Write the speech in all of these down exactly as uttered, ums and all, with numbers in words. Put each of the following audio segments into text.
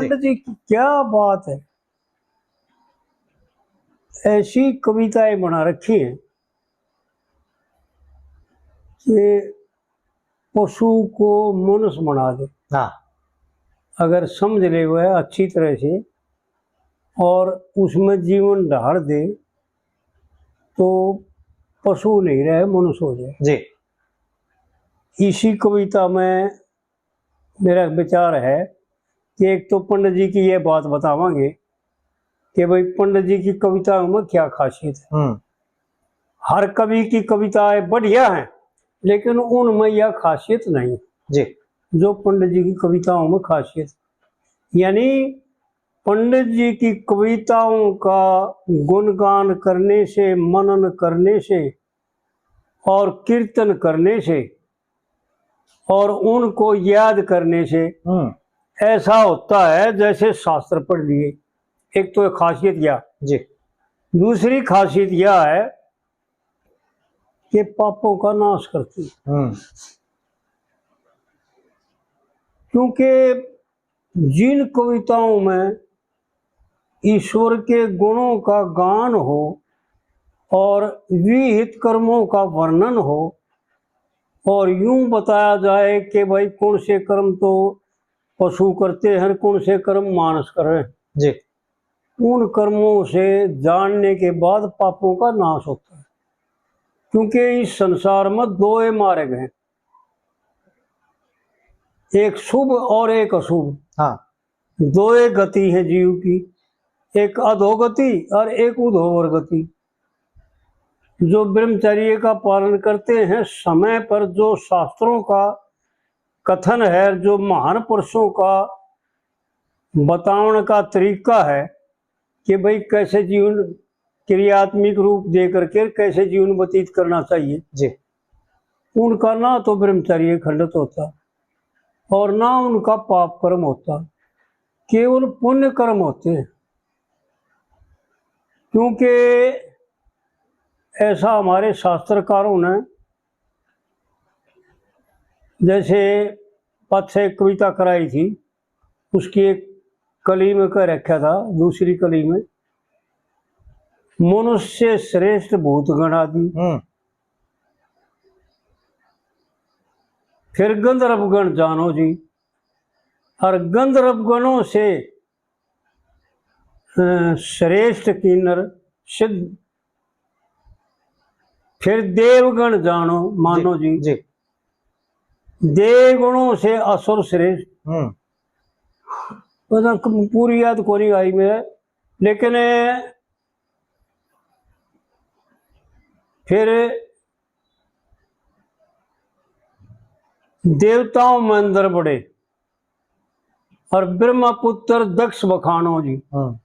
पंडित जी की क्या बात है, ऐसी कविताएं बना रखी हैं कि पशु को मनुष्य बना दे। हाँ। अगर समझ ले वह अच्छी तरह से और उसमें जीवन ढाल दे तो पशु नहीं रहे, मनुष्य हो जाए। जी। इसी कविता में मेरा विचार है कि एक तो पंडित जी की ये बात बतावांगे कि भाई पंडित जी की कविताओं में क्या खासियत है। हम्म। हर कवि की कविताएं बढ़िया हैं, लेकिन उनमें यह खासियत नहीं जी। जो पंडित जी की कविताओं में खासियत, यानी पंडित जी की कविताओं का गुणगान करने से, मनन करने से और कीर्तन करने से और उनको याद करने से हम्म। ऐसा होता है जैसे शास्त्र पढ़ लिए। एक तो खासियत यह जी। दूसरी खासियत यह है कि पापों का नाश करती है। हम्म। क्योंकि जिन कविताओं में ईश्वर के गुणों का गान हो और विहित कर्मों का वर्णन हो और यूं बताया जाए कि भाई कौन से कर्म तो पशु करते हैं, कौन से कर्म मानस कर रहे हैं। जी। उन कर्मों से जानने के बाद पापों का नाश होता है, क्योंकि इस संसार में दो ही मार्ग हैं, एक शुभ और एक अशुभ। हाँ। दो ही गति है जीव की, एक अधोगति और एक उधोवर गति। जो ब्रह्मचर्य का पालन करते हैं, समय पर जो शास्त्रों का कथन है, जो महान पुरुषों का बतावन का तरीका है कि भाई कैसे जीवन, क्रियात्मक रूप दे करके कैसे जीवन व्यतीत करना चाहिए जी। उनका ना तो ब्रह्मचर्य खंडित होता और ना उनका पाप कर्म होता, केवल पुण्य कर्म होते हैं। क्योंकि ऐसा हमारे शास्त्रकारों ने, जैसे पाछे एक कविता कराई थी, उसकी एक कली में कह रखा था, दूसरी कली में, मनुष्य श्रेष्ठ भूत गण आदि, हम्म। फिर गंधर्व गण जानो जी, और गंधर्व गणों से, अ, श्रेष्ठ किन्नर सिद्ध, फिर देवगण जानो मानो जी, जी। जी। देवगणों से असुर श्रेष्ठ। हम्म। मतलब पूरी याद कोनी आई मेरे, लेकिन फिर देवताओं में अंदर बड़े और ब्रह्मपुत्र दक्ष बखानो जी। हाँ।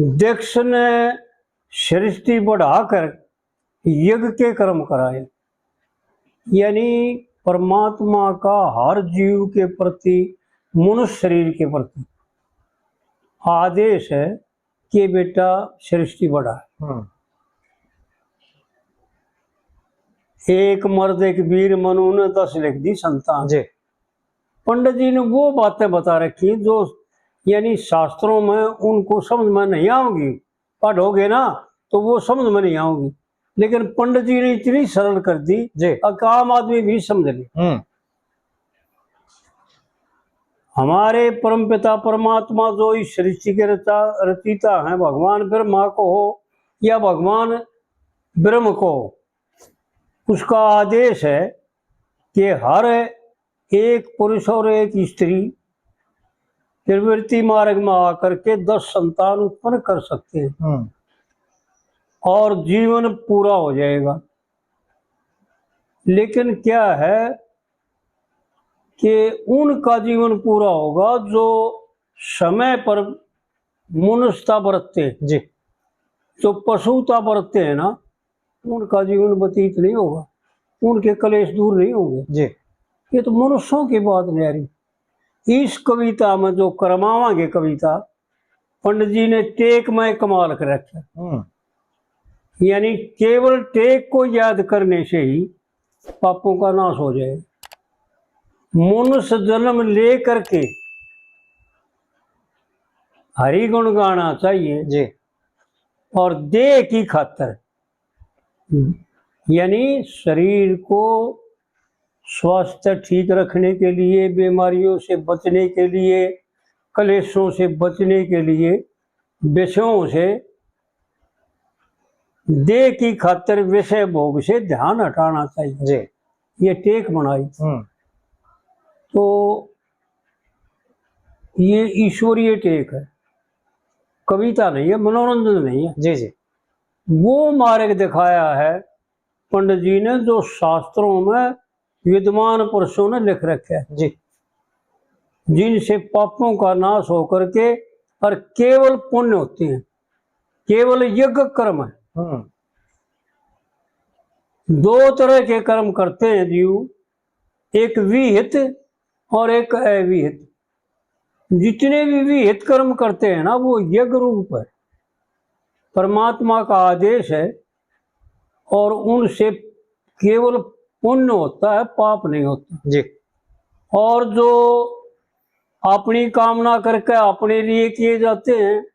दक्ष ने सृष्टि बढ़ाकर यज्ञ के कर्म कराए, यानी परमात्मा का हर जीव के प्रति, मनुष्य शरीर के प्रति आदेश है कि बेटा सृष्टि बढ़ा। हाँ। एक मर्द एक वीर मनु ने दस लिख दी संतान। जी। पंडित जी ने वो बातें बता रखी जो यानी शास्त्रों में उनको समझ में नहीं आओगी, पढ़ोगे ना तो वो समझ में नहीं आओगी, लेकिन पंडित जी ने इतनी सरल कर दी जी। कि आम आदमी भी समझ ले। हम्म। हमारे परमपिता परमात्मा जो इस सृष्टि के रचा-, रचयिता हैं, भगवान ब्रह्मा को हो या भगवान ब्रह्म को हो, उसका आदेश है कि हर एक पुरुष और एक स्त्री प्रवृत्ति मार्ग में आकर के दस संतान उत्पन्न कर सकते हैं। हम्म। और जीवन पूरा हो जाएगा। लेकिन क्या है कि उनका जीवन पूरा होगा जो समय पर मनुष्यता बरतते हैं। जी। जो पशुता बरतते हैं ना, उनका जीवन व्यतीत नहीं होगा, उनके कलेश दूर नहीं होंगे। जी। ये तो मनुष्यों की बात न्यारी। इस कविता में जो करमावांगे कविता, पंडित जी ने टेक में कमाल कर रखा। हम्म। यानी केवल टेक को याद करने से ही पापों का नाश हो जाए। मनुष्य जन्म ले करके हरि गुण गाना चाहिए। जी। और देह की खातर, यानी शरीर को स्वास्थ्य ठीक रखने के लिए, बीमारियों से बचने के लिए, कलेशों से बचने के लिए, विषयों से, देह की खातर विषय भोग से ध्यान हटाना चाहिए। जी। ये टेक बनाई। हम्म। तो ये ईश्वरीय टेक है, कविता नहीं है, मनोरंजन नहीं है। जी, जी। वो मार्ग दिखाया है पंडित जी ने, जो शास्त्रों में विद्वान पुरुषों ने लिख रखे हैं। जी। जिनसे पापों का नाश होकर के और केवल पुण्य होते हैं, केवल यज्ञ कर्म है। हम्म। दो तरह के कर्म करते हैं जीव, एक विहित और एक अविहित। जितने भी विहित कर्म करते हैं ना, वो यज्ञ रूप है, परमात्मा का आदेश है, और उनसे केवल पुण्य होता है, पाप नहीं होता। जी। और जो अपनी कामना करके अपने लिए किए जाते हैं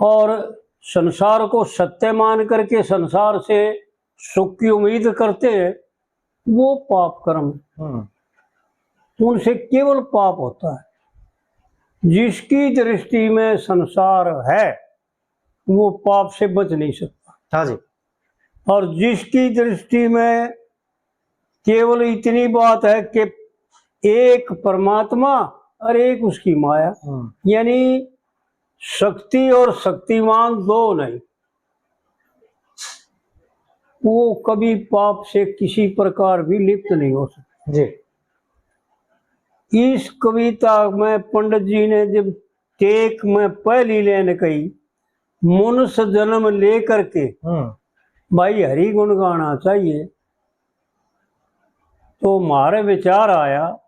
और संसार को सत्य मान करके संसार से सुख की उम्मीद करते हैं, वो पाप कर्म। हम्म। उनसे केवल पाप होता है। जिसकी दृष्टि में संसार है, वो पाप से बच नहीं सकता। हाँ जी। और जिसकी दृष्टि में केवल इतनी बात है कि एक परमात्मा और एक उसकी माया, हम्म। यानी शक्ति और शक्तिमान दो नहीं, वो कभी पाप से किसी प्रकार भी लिप्त नहीं हो सकता। जी। इस कविता में पंडित जी ने जब टेक में पहली लाइन कही, मनुष्य जन्म लेकर के हम्म। भाई हरि गुण गाना चाहिए, तो म्हारे विचार आया,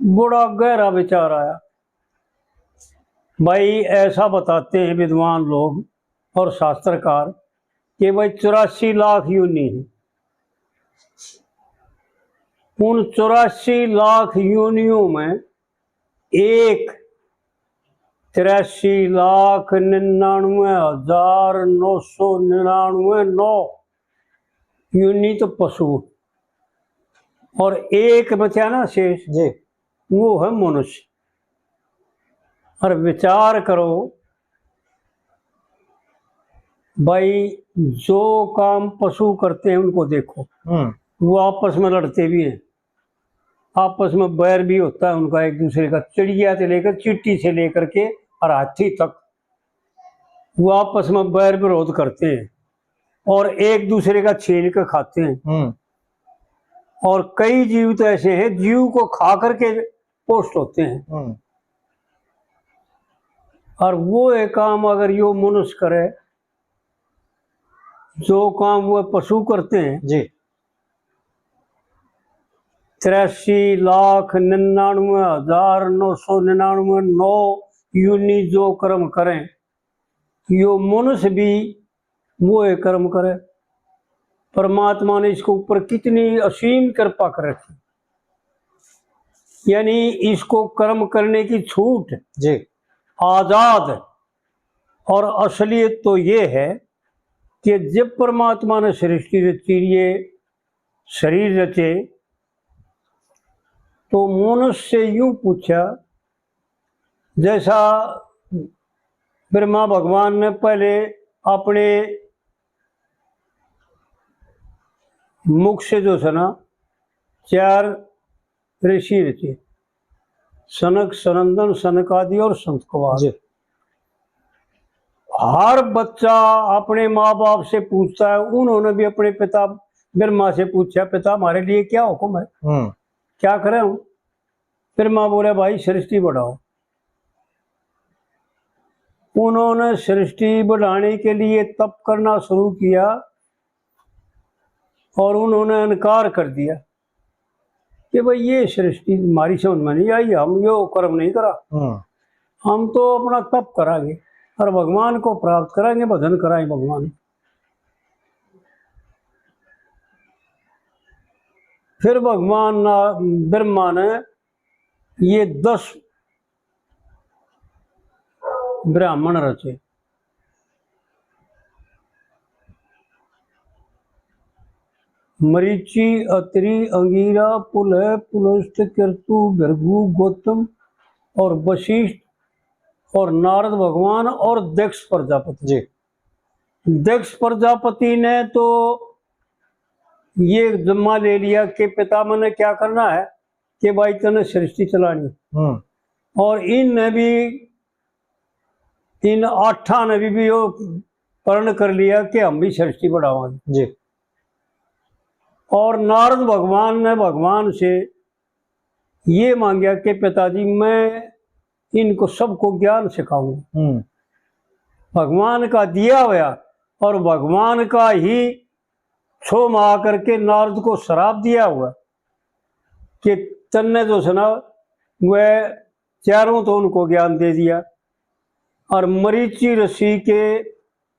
बड़ा गहरा विचार आया। भाई, ऐसा बताते हैं विद्वान लोग और शास्त्रकार कि भाई, चौरासी लाख योनि है। उन चौरासी लाख योनियों में एक तिरासी लाख निन्यानवे हजार नौ सौ निन्यानवे नौ योनि तो पशु, और एक बचा ना शेष, जी। वो है मनुष्य। और विचार करो भाई, जो काम पशु करते हैं उनको देखो, हम्म। वो आपस में लड़ते भी हैं, आपस में बैर भी होता है उनका एक दूसरे का, चिड़िया से लेकर, चींटी से लेकर के और हाथी तक, वो आपस में बैर विरोध करते हैं और एक दूसरे का छीन के खाते हैं। हम्म। और कई जीव तो ऐसे हैं, जीव को खा करके पुष्ट होते हैं। हम्म। और वो एक काम अगर यो मनुष्य करे, जो काम वो पशु करते हैं, जी। तिरासी लाख निन्यानवे हजार नौ सौ निन्यानवे नौ योनि जो कर्म करें, यो मनुष्य भी वो एक कर्म करे। परमात्मा ने इसके ऊपर कितनी असीम कृपा कर रखी, यानी इसको कर्म करने की छूट, जी। आजाद। और असलियत तो ये है कि जब परमात्मा ने सृष्टि रची, ये शरीर रचे, तो मनुष्य से यूं पूछा, जैसा ब्रह्मा भगवान ने पहले अपने मुख से जो है ना, चार ऋषि रचे, सनक, सनंदन, सनकादि और संतकवाद। जी। हर बच्चा अपने माँ बाप से पूछता है, उन्होंने भी अपने पिता ब्रह्मा से पूछा, "पिता, हमारे लिए क्या हुक्म है? हम्म। क्या करें हम?" ब्रह्मा बोले, "भाई, सृष्टि बढ़ाओ।" उन्होंने सृष्टि बढ़ाने के लिए तप करना शुरू किया और उन्होंने इनकार कर दिया कि भाई, ये सृष्टि हमारी समझ में नहीं आई, हम यो कर्म नहीं करा। हम्म। हम तो अपना तप करांगे और भगवान को प्राप्त करांगे, भजन करांगे भगवान। फिर भगवान ना, ब्रह्मा ने ये दस ब्राह्मण रचे। मरीचि, अत्रि, अंगीरा, पुलह, पुलस्त, क्रतु, भृगु, गौतम और वशिष्ठ और नारद भगवान और दक्ष प्रजापति। जी। दक्ष प्रजापति ने तो ये जिम्मा ले लिया कि पिता, मैंने क्या करना है कि भाई तने सृष्टि चलानी। हम्म। और इनने भी, इन आठा ने भी, भी वो प्रण कर लिया कि हम भी सृष्टि बढ़ावांगे। जी। और नारद भगवान ने भगवान से ये मांगा कि पिताजी, मैं इनको सबको ज्ञान सिखाऊंगा। हम्म। भगवान का दिया हुआ और भगवान का ही छो माह करके नारद को श्राप दिया हुआ कि तन्ने जो सुना, वह चारों तो उनको ज्ञान दे दिया। और मरीचि ऋषि के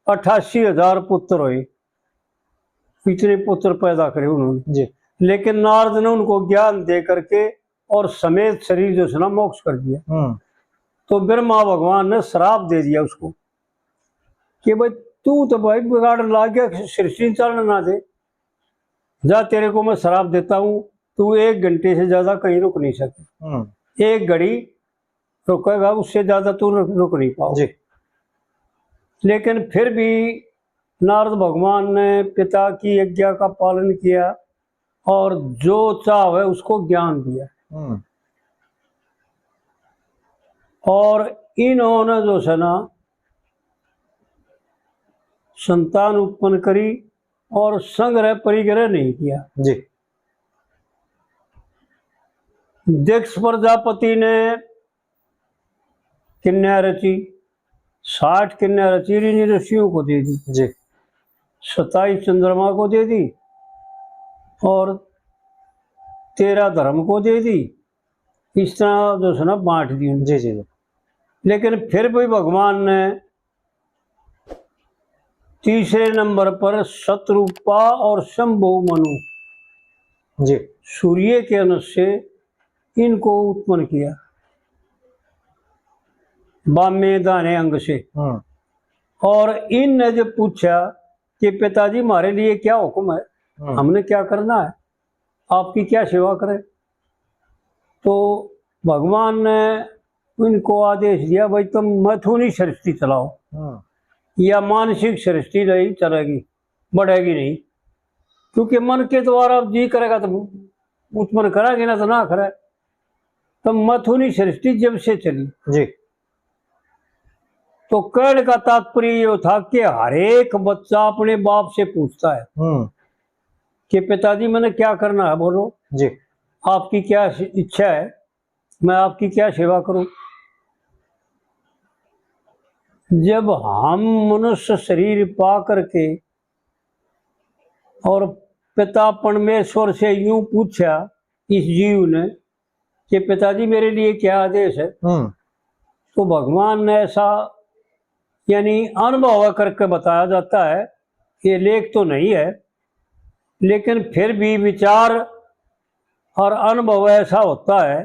अट्ठासी हजार पुत्र हुए, इतने पुत्र पैदा करे उन्होंने। जी। लेकिन नारद ने उनको ज्ञान दे करके और समेत शरीर जो है ना, मोक्ष कर दिया। हम्म। तो ब्रह्मा भगवान ने श्राप दे दिया उसको कि भाई, तू तो भाई बिगाड़न लाग गया, सृष्टि चलने ना दे, जा, तेरे को मैं श्राप देता हूँ, तू एक घंटे से ज्यादा कहीं रुक नहीं सके। हम्म। एक घड़ी रुकेगा, उससे ज्यादा तू रुक, रुक नहीं पाओ। जी। लेकिन फिर भी नारद भगवान ने पिता की आज्ञा का पालन किया और जो चाहे उसको ज्ञान दिया। हम्म। और इन्होंने जो है ना, संतान उत्पन्न करी और संग्रह परिग्रह नहीं किया। जी। दक्ष प्रजापति ने कन्या रची, साठ कन्या रची, ऋषि ऋषियों को दे दी। जी। सताईस चंद्रमा को दे दी और तेरह धर्म को दे दी। इस तरह जो है ना, बांट दी उन्होंने। जी, जी, जी। लेकिन फिर भी भगवान ने तीसरे नंबर पर शतरूपा और शंभु मनु, जी। सूर्य के अंश से इनको उत्पन्न किया, बामे दाने अंग से। हम्म। और इनने जब पूछा कि पिताजी, हमारे लिए क्या हुक्म है, हम्म। हमने क्या करना है, आपकी क्या सेवा करें, तो भगवान ने इनको आदेश दिया, भाई, तुम मैथुनी सृष्टि चलाओ। हम्म। या मानसिक सृष्टि नहीं चलेगी, बढ़ेगी नहीं, क्योंकि मन के द्वारा जी करेगा तो उत्पन्न करेगी ना, तो ना करे। तो मैथुनी सृष्टि जब से चली, जी। तो कहने का तात्पर्य ये था कि हर एक बच्चा अपने बाप से पूछता है हम्म। कि पिताजी, मैंने क्या करना है, बोलो। जी। आपकी क्या इच्छा है, मैं आपकी क्या सेवा करूं? जब हम मनुष्य शरीर पा करके और पिता परमेश्वर से यूं पूछा इस जीव ने कि पिताजी, मेरे लिए क्या आदेश है, हम्म। तो भगवान ने ऐसा, यानी अनुभव करके बताया जाता है, ये लेख तो नहीं है, लेकिन फिर भी विचार और अनुभव ऐसा होता है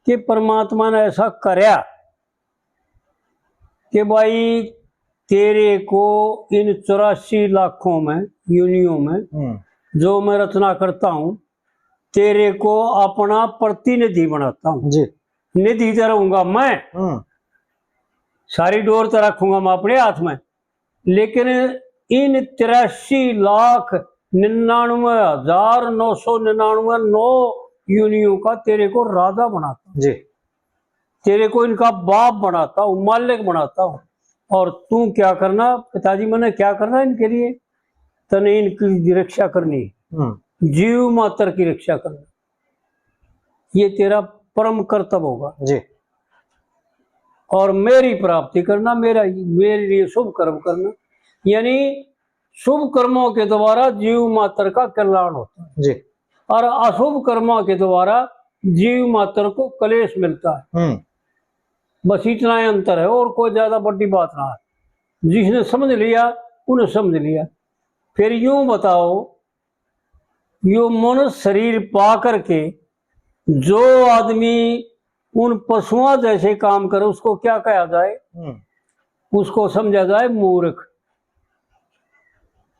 कि परमात्मा ने ऐसा करया कि भाई, तेरे को इन चौरासी लाखों में, योनियों में, हम्म। जो मैं रचना करता हूँ, तेरे को अपना प्रतिनिधि बनाता हूँ। जी। निधि तो रहूंगा मैं, हम्म। सारी डोर तो रखूंगा मैं अपने हाथ में, लेकिन इन तिरासी लाख निन्यानवे हजार नौ सौ निन्यानवे नौ योनियों का तेरे को राजा बनाता हूँ। जी। तेरे को इनका बाप बनाता हूँ, मालिक बनाता हूँ। और तू क्या करना, पिताजी, मैंने क्या करना इनके लिए? तने इनकी रक्षा करनी, हम्म। जीव मात्र की रक्षा करनी, ये तेरा परम कर्तव्य होगा। जी। और मेरी प्राप्ति करना, मेरा, मेरे लिए शुभ कर्म करना, यानी शुभ कर्मों के द्वारा जीव मात्र का कल्याण होता है। जी। और अशुभ कर्मों के द्वारा जीव मात्र को कलेश मिलता है। हम्म। बस इतना ही अंतर है, और कोई ज्यादा बड़ी बात ना है। जिसने समझ लिया, उन्हें समझ लिया। फिर यूं बताओ, यो मनुष्य शरीर पा करके जो आदमी उन पशुओं जैसे काम करे, उसको क्या कहा जाए? हम्म। उसको समझा जाए मूर्ख।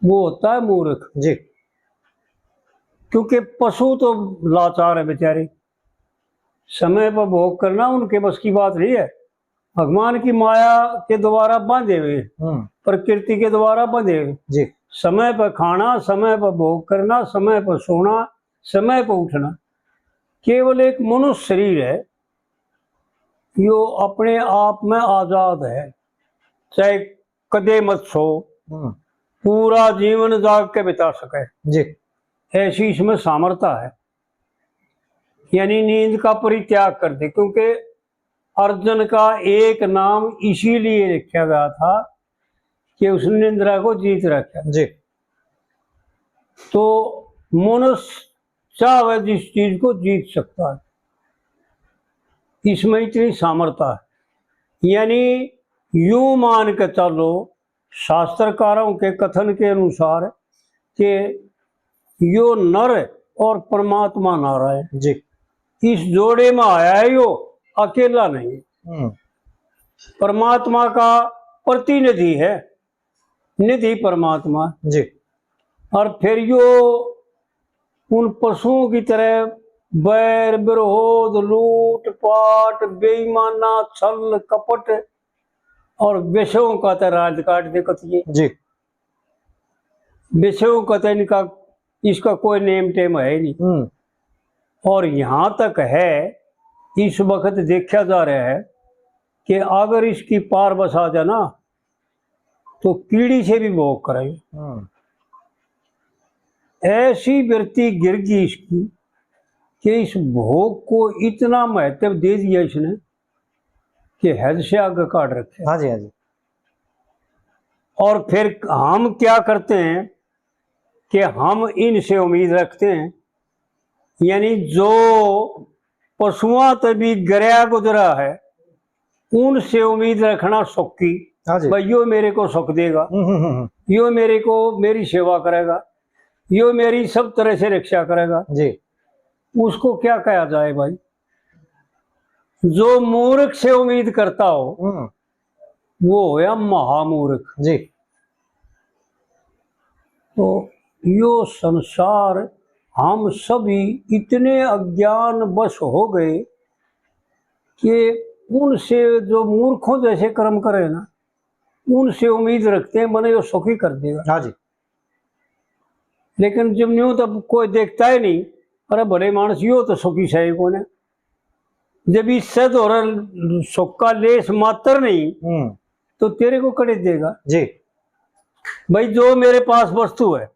वो होता है मूर्ख। जी। क्योंकि पशु तो लाचार है बेचारे, समय पर भोग करना उनके बस की बात नहीं है। भगवान की माया के द्वारा बांधे हुए, हम्म। प्रकृति के द्वारा बंधे हुए। जी। समय पर खाना, समय पर भोग करना, समय पर सोना, समय पर उठना। केवल एक मनुष्य शरीर है, यो अपने आप में आजाद है, चाहे कदे मत सो, हम्म। पूरा जीवन जाग के बिता सके। जी। ऐसी इसमें सामर्थ्य है, यानी नींद का परित्याग कर दे, क्योंकि अर्जुन का एक नाम इसीलिए रखा गया था कि उसने निंद्रा को जीत रखा। जी। तो मनुष्य चाहे जिस चीज को जीत सकता है, इसमें इतनी सामर्थ्य है। यानी यूं मान के चलो, शास्त्रकारों के कथन के अनुसार कि यो नर और परमात्मा नारायण, जी। इस जोड़े में आया है, यो अकेला नहीं। हम्म। परमात्मा का प्रतिनिधि है, निधि परमात्मा। जी। और फिर यो उन पशुओं की तरह बैर, विरोध, लूट पाट, बेईमाना, छल, कपट और विषयों का तो राज काट दे कतिए। जी। विषयों का तो इनका, इसका कोई नेम टेम है ही नहीं। हम्म। और यहाँ तक है, इस वक्त देखा जा रहा है कि अगर इसकी पार बस आ जाए ना, तो कीड़ी से भी भोग करेगी। हम्म। ऐसी वृत्ति गिर गई इसकी कि इस भोग को इतना महत्व दे दिया इसने कि हद से आगे काट रखे। हाँ जी, हाँ जी। और फिर हम क्या करते हैं कि हम इनसे उम्मीद रखते हैं, यानी जो पशुआं तै भी गरया गुजरा है, उनसे उम्मीद रखना सुख की। हाँ जी। भाई, यो मेरे को सुख देगा, हम्म, हम्म, हम्म। यो मेरे को, मेरी सेवा करेगा, यो मेरी सब तरह से रक्षा करेगा। जी। उसको क्या कहा जाए भाई? जो मूर्ख से उम्मीद करता हो, हम्म। वो होया महामूर्ख। जी। तो यो संसार, हम सभी इतने अज्ञान वश हो गए कि उनसे, जो मूर्खों जैसे कर्म करे ना, उनसे उम्मीद रखते हैं, मने यो सुखी कर देगा। हाँ जी। लेकिन जब न्यू तब कोई देखता ही नहीं, अरे भले मानस यो तो सुखी सही कोने। जब इससे तो और सुख का लेस मात्र नहीं, हम्म। तो तेरे को कड़े देगा। जी। भाई, जो मेरे पास वस्तु है,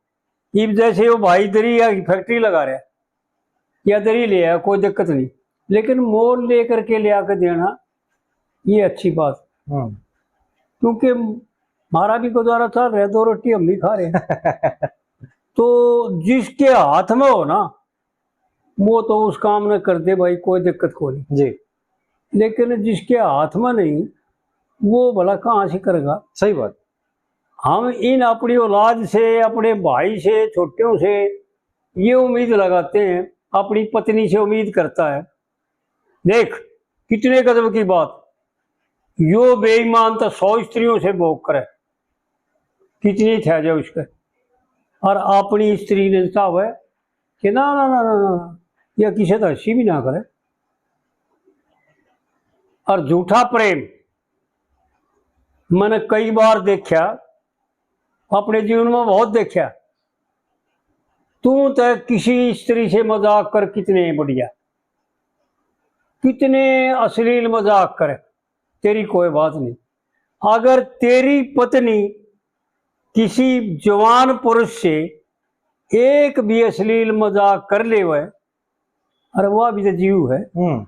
इब जैसे वो भाई दरी या फैक्ट्री लगा रहा है, या दरी ले आया, कोई दिक्कत नहीं, लेकिन मोल लेकर के ले आके देना, ये अच्छी बात। हम्म। क्योंकि हमारा भी गुजारा चल रहा है, दो रोटी हम भी खा रहे हैं। तो जिसके हाथ में हो ना, वो तो उस काम ने कर दे भाई, कोई दिक्कत को नहीं। जी। लेकिन जिसके हाथ में नहीं, वो भला कहाँ से करेगा? सही बात। हम इन अपनी औलाद से, अपने भाई से, छोटियों से ये उम्मीद लगाते हैं, अपनी पत्नी से उम्मीद करता है। देख, कितने गजब की बात, यो बेईमान तो सौ स्त्रियों से भोग करे, कितनी ठहर जाए उसके, और अपनी स्त्री ने चाहे कि ना, ना, ना, ना, ना, या किसी तो हंसी भी ना करे। और झूठा प्रेम मैंने कई बार देखा, अपने जीवन में बहुत देखा। तू तो किसी स्त्री से मजाक कर, कितने बढ़िया, कितने अश्लील मजाक कर, तेरी कोई बात नहीं। अगर तेरी पत्नी किसी जवान पुरुष से एक भी अश्लील मजाक कर ले, वह, अरे, वो भी तो जीव है, हम्म।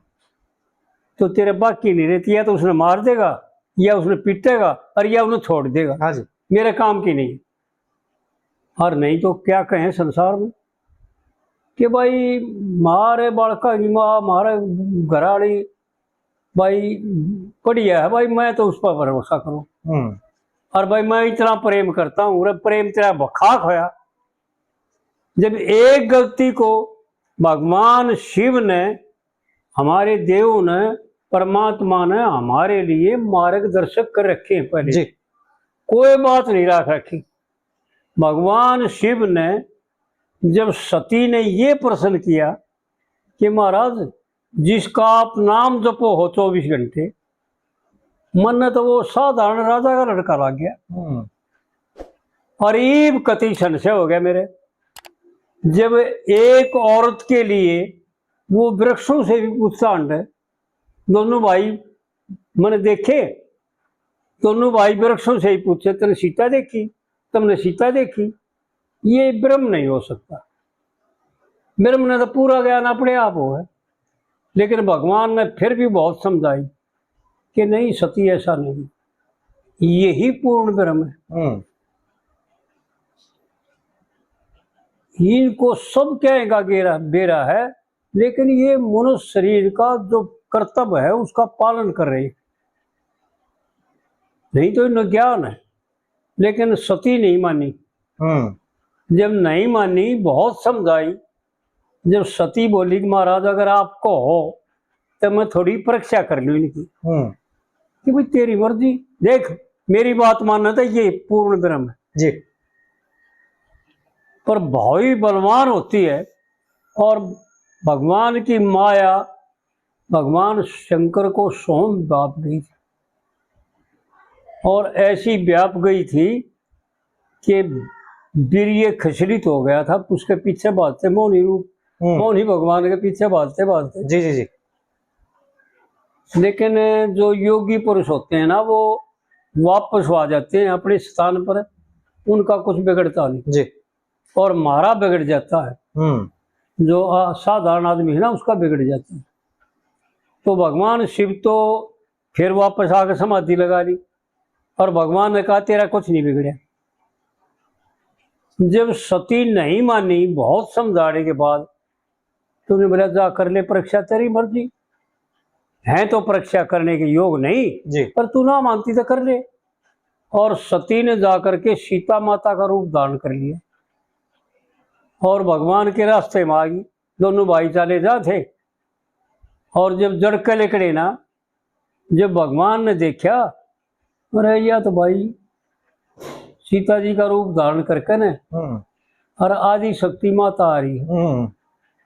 तो तेरे बाकी नहीं रहती, या तो उसने मार देगा, या उसने पीटेगा, और या उन्हें छोड़ देगा। हाँ जी। मेरे काम की नहीं। और नहीं तो क्या कहें संसार में कि भाई, मारे बालका की माँ, मारे घराली, भाई, बढ़िया है भाई, मैं तो उस पर भरोसा करूं। हम्म। और भाई, मैं इतना प्रेम करता हूँ, रे प्रेम तेरा बखाक होया। जब एक गलती को भगवान शिव ने, हमारे देव ने परमात्मा ने हमारे लिए मार्गदर्शक कर रखे हैं पहले। जी। कोई बात नहीं राख रखी। भगवान शिव ने जब सती ने ये प्रश्न किया कि महाराज, जिसका आप नाम जपो हो चौबीस घंटे, मन्ने तो वो साधारण राजा का लड़का लग गया। हम्म। और ईब कति संशय हो गया मेरे, जब एक औरत के लिए वो वृक्षों से भी पूछता अंडे, दोनों भाई मैंने देखे, दोनों भाई वृक्षों से ही पूछे, "तने सीता देखी? तुमने सीता देखी?" ये ब्रह्म नहीं हो सकता। ब्रह्म ने तो पूरा ज्ञान अपने आप हो है, लेकिन भगवान ने फिर भी बहुत समझाई कि नहीं सती, ऐसा नहीं, यही पूर्ण ब्रह्म है। हम्म। इनको सब कहेगा गेरा, बेरा है, लेकिन ये मनुष्य शरीर का जो कर्तव्य है उसका पालन कर रहे, नहीं तो इन्हें ज्ञान है, लेकिन सती नहीं मानी। हम्म। जब नहीं मानी, बहुत समझाई, जब सती बोली कि महाराज, अगर आपको हो तो मैं थोड़ी परीक्षा कर लूँ इनकी, हम्म। कि भाई तेरी मर्जी, देख मेरी बात मानना तो ये पूर्ण ब्रह्म है। जी। पर भावी बलवान होती है और भगवान की माया भगवान शंकर को सौंप व्याप गई थी और ऐसी व्याप गई थी कि वीर्य खचलित हो गया था, उसके पीछे भागते मोहनी रूप, हम्म। मोहनी भगवान के पीछे भागते भागते। जी, जी, जी। लेकिन जो योगी पुरुष होते हैं ना, वो वापस आ जाते हैं अपने स्थान पर, उनका कुछ बिगड़ता नहीं। जी। और हमारा बिगड़ जाता है। हम्म। जो आ-, साधारण आदमी है ना, उसका बिगड़ जाता है। तो भगवान शिव तो फिर वापस आके समाधि लगा ली और भगवान ने कहा, "तेरा कुछ नहीं बिगड़े।" जब सती नहीं मानी, बहुत समझाने के बाद, तो उन्हें बोला, "जा कर ले परीक्षा, तेरी मर्जी, है तो परीक्षा करने के योग नहीं, जी। पर तू ना मानती तो कर ले।" और सती ने जा करके सीता माता का रूप धारण कर लिया और भगवान के रास्ते में आ गई। दोनों भाई चले जा थे और जब जड़ के लिकड़े ना, जब भगवान ने देखा, अरे, या तो भाई सीता जी का रूप धारण करके ने हम्म। और आदि शक्ति माता आ रही है। हम्म।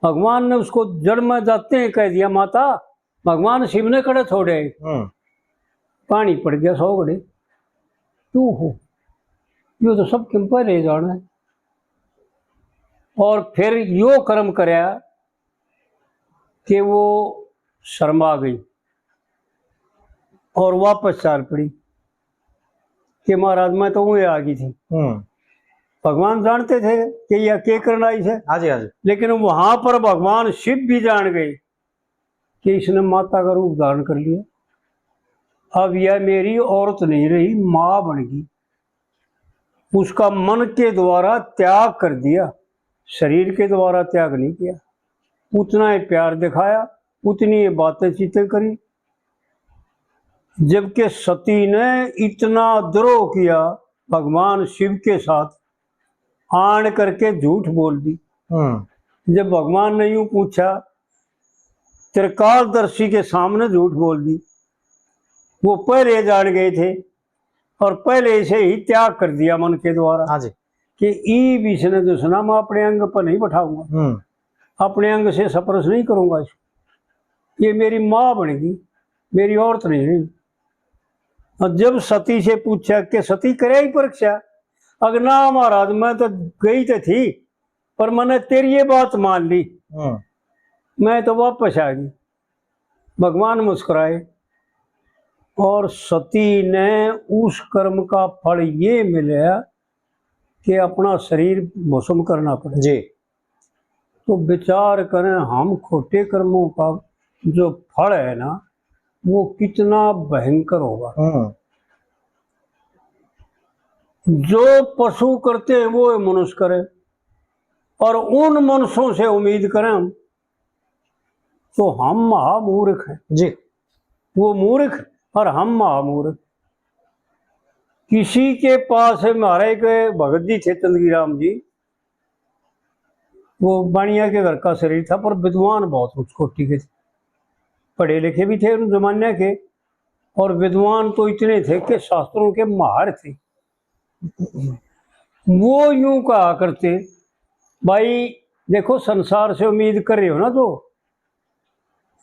भगवान ने उसको जड़ में जाते हैं कह दिया, माता, भगवान शिव ने कड़े छोड़े, हम्म। पानी पड़ गया सौ घड़े। तू हो, यो तो सब किम पहले जाना है। और फिर यो कर्म करया कि वो शर्मा गई और वापस चाल पड़ी कि महाराज, मैं तो वहीं आ गई थी। हम्म। भगवान जानते थे कि यह के करना आई है। हाँ जी, हाँ जी। लेकिन वहां पर भगवान शिव भी जान गए कि इसने माता का रूप धारण कर लिया। अब यह मेरी औरत नहीं रही, माँ बन गई। उसका मन के द्वारा त्याग कर दिया, शरीर के द्वारा त्याग नहीं किया। उतना ही प्यार दिखाया, उतनी ही बातें चीतें करी। जबकि सती ने इतना द्रोह किया भगवान शिव के साथ, आण करके झूठ बोल दी। हम्म। जब भगवान ने यूं पूछा, त्रिकालदर्शी के सामने झूठ बोल दी। वो पहले जान गए थे और पहले से ही त्याग कर दिया मन के द्वारा। हाँ जी। कि ईब इसने जो सुना, मैं अपने अंग पर नहीं बैठाऊंगा, हम्म। अपने अंग से स्पर्श नहीं करूंगा इसको, ये मेरी माँ बनेगी, मेरी औरत नहीं रही। और जब सती से पूछा कि सती, करे ही परीक्षा? अगर ना महाराज, मैं तो गई तो थी, पर मैंने तेरी ये बात मान ली, हम्म। मैं तो वापस आ गई। भगवान मुस्कुराए और सती ने उस कर्म का फल ये मिला कि अपना शरीर भस्म करना पड़ा। जी। तो विचार करें, हम खोटे कर्मों का जो फल है ना, वो कितना भयंकर होगा। हम्म। जो पशु करते हैं, वो ये मनुष्य करे, और उन मनुष्यों से उम्मीद करें हम, तो हम महामूर्ख हैं। जी। वो मूर्ख और हम महामूर्ख। किसी के पास, हमारे एक भगत जी थे, चंदगी राम जी, वो बाणिया के घर का शरीर था, पर विद्वान बहुत उच्च कोटि के थे। पढ़े लिखे भी थे उन जमाने के, और विद्वान तो इतने थे कि शास्त्रों के माहिर थे। वो यूं कहा करते, भाई देखो, संसार से उम्मीद कर रहे हो ना, तो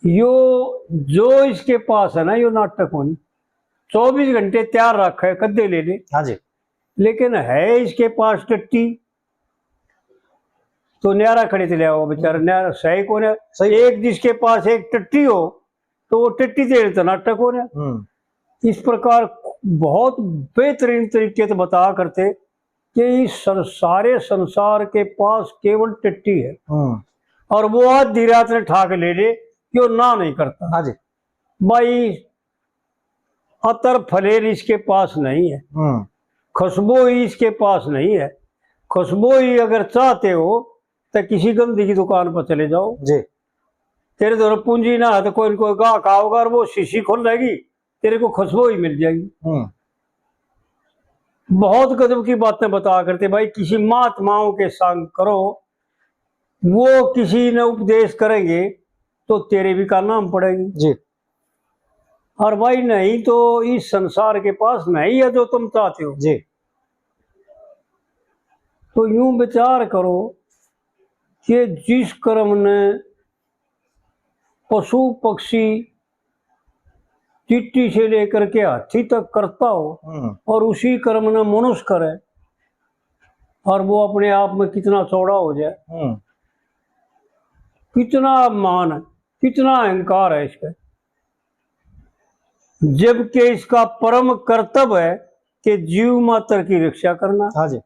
यो जो इसके पास है ना, यो नाटक होनी, चौबीस घंटे तैयार रखा है, कद्दे ले ले। हाँ जी। लेकिन है इसके पास टट्टी, तो न्यारा खरीद ले आओ बेचारा, हम्म। न्यारा सही कौन है? सही। एक जिसके पास एक टट्टी हो, तो वो टट्टी देने तो नाटक हो रहा। हम्म। इस प्रकार बहुत बेहतरीन तरीके से बताया करते कि इस सं-, सारे संसार के पास केवल टट्टी है। हम्म। और वो आधी रात ने ठाक ले ले कि वो ना नहीं करता। हाँ जी। भाई, अतर फलेर इसके पास नहीं है, हम्म। खुशबू ही इसके पास नहीं है। खुशबू ही अगर चाहते हो तो किसी गंदी की दुकान पर चले जाओ जी। तेरे तो पूंजी ना है, तो कोई न कोई गाहक आओगा और वो शीशी खोल लेगी, तेरे को खुशबू ही मिल जाएगी। हम्म। बहुत गजब की बातें बता करते भाई, किसी महात्माओं के संग करो, वो किसी ने उपदेश करेंगे तो तेरे भी कान में पड़ेगी जी। और भाई, नहीं तो इस संसार के पास नहीं है जो तुम चाहते हो जी। तो यूं विचार करो कि जिस कर्म ने पशु पक्षी चींटी से लेकर के हाथी तक करता हो, हम्म। और उसी कर्म ने मनुष्य करे, और वो अपने आप में कितना चौड़ा हो जाए, हम्म। कितना मान है, कितना अहंकार है इसका, जबकि इसका परम कर्तव्य है कि जीव मात्र की रक्षा करना। हाँ जी।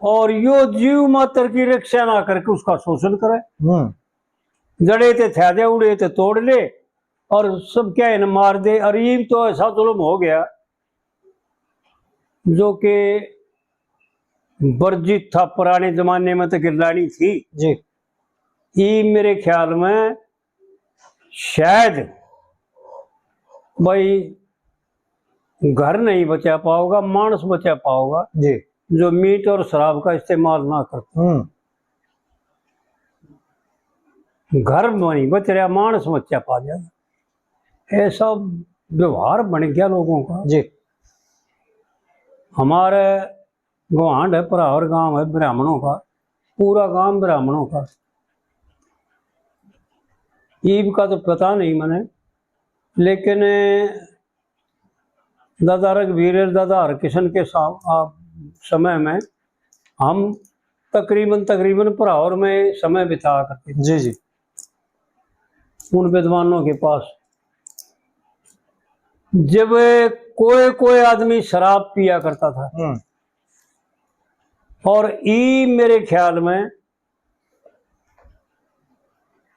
और यो जीव मात्र की रक्षा ना करके उसका शोषण करे। हम्म। जड़े ते थ्या दे, उड़े ते तोड़ ले, और सब क्या है ना मार दे। और ये तो ऐसा जुल्म हो गया जो कि वर्जित था पुराने जमाने में, तो गिरलानी थी जी। ये मेरे ख्याल में शायद भाई घर नहीं बचा पाओगा, मानस बचा पाओगा जी। जो मीट और शराब का इस्तेमाल ना करता। हम्म। घर नहीं बच रहा, मानस बचा पा जाएगा। ऐसा व्यवहार बन गया लोगों का जी। हमारे गुआंढ है, भरावर गांव है ब्राह्मणों का, पूरा गांव ब्राह्मणों का। ईब का तो पता नहीं मने, लेकिन दादा रघुवीर, दादा हरकिशन के सा-, आ, समय में हम तकरीबन, तकरीबन भरावर में समय बिताया करते थे। जी, जी। उन विद्वानों के पास जब कोई, कोई आदमी शराब पिया करता था, हम्म। और ई मेरे ख्याल में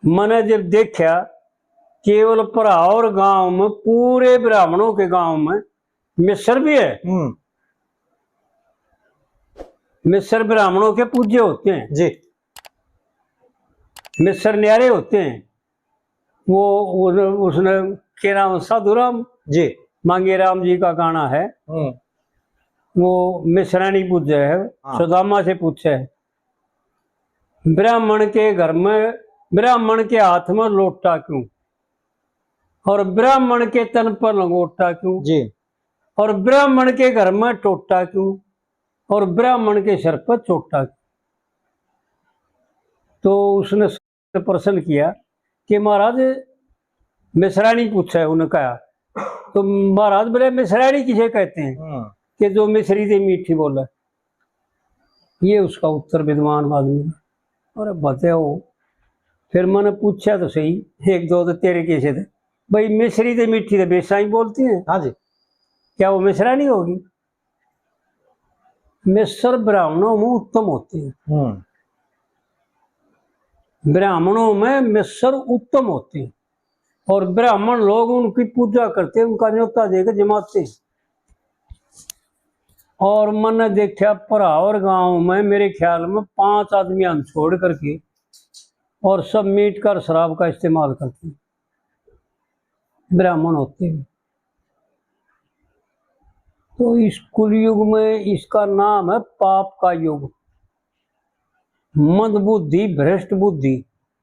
मैंने जब देखा, केवल भरावर गांव में, पूरे ब्राह्मणों के गांव में मिस्र भी है। हम्म। मिस्र ब्राह्मणों के पूज्य होते हैं। जी। मिस्र न्यारे होते हैं। वो उन-, उसने, के नाम, साधु राम जी। मांगे राम जी का गाना है। हम्म। वो मिस्रानी पूजे है, हाँ। सुदामा से पूछे है। ब्राह्मण के घर में, ब्राह्मण के हाथ में लोटा क्यों, और ब्राह्मण के तन पर लंगोटा क्यों, जी। और ब्राह्मण के घर में टोटा क्यों, और ब्राह्मण के सर पर चोटा क्यों? तो उसने प्रश्न किया कि महाराज, मिश्राणी पूछे, उन्हें कहा, तो महाराज बोले, मिश्राणी किसे कहते हैं? हाँ। कि जो मिश्री ते मीठी बोले। ये उसका उत्तर विद्वान आदमी ने। अरे बताओ, फिर मैंने पूछा तो सही, एक दो तो तेरे कैसे थे भाई, मिश्री ते मीठी तो बेसाई बोलती हैं। हाँ जी। क्या वो मिश्राणी होगी? मिस्र ब्राह्मणों में उत्तम होते हैं। हम्म। ब्राह्मणों में मिस्र उत्तम होते हैं, और ब्राह्मण लोग उनकी पूजा करते हैं, उनका न्योता देकर जमाते हैं। और मैंने देखा, भरावर गांव में मेरे ख्याल में पांच आदमी हम छोड़ करके, और सब मीट का और शराब का इस्तेमाल करते हैं, ब्राह्मण होते हैं। तो इस कुलयुग में इसका नाम है पाप का युग। मंदबुद्धि, भ्रष्ट बुद्धि,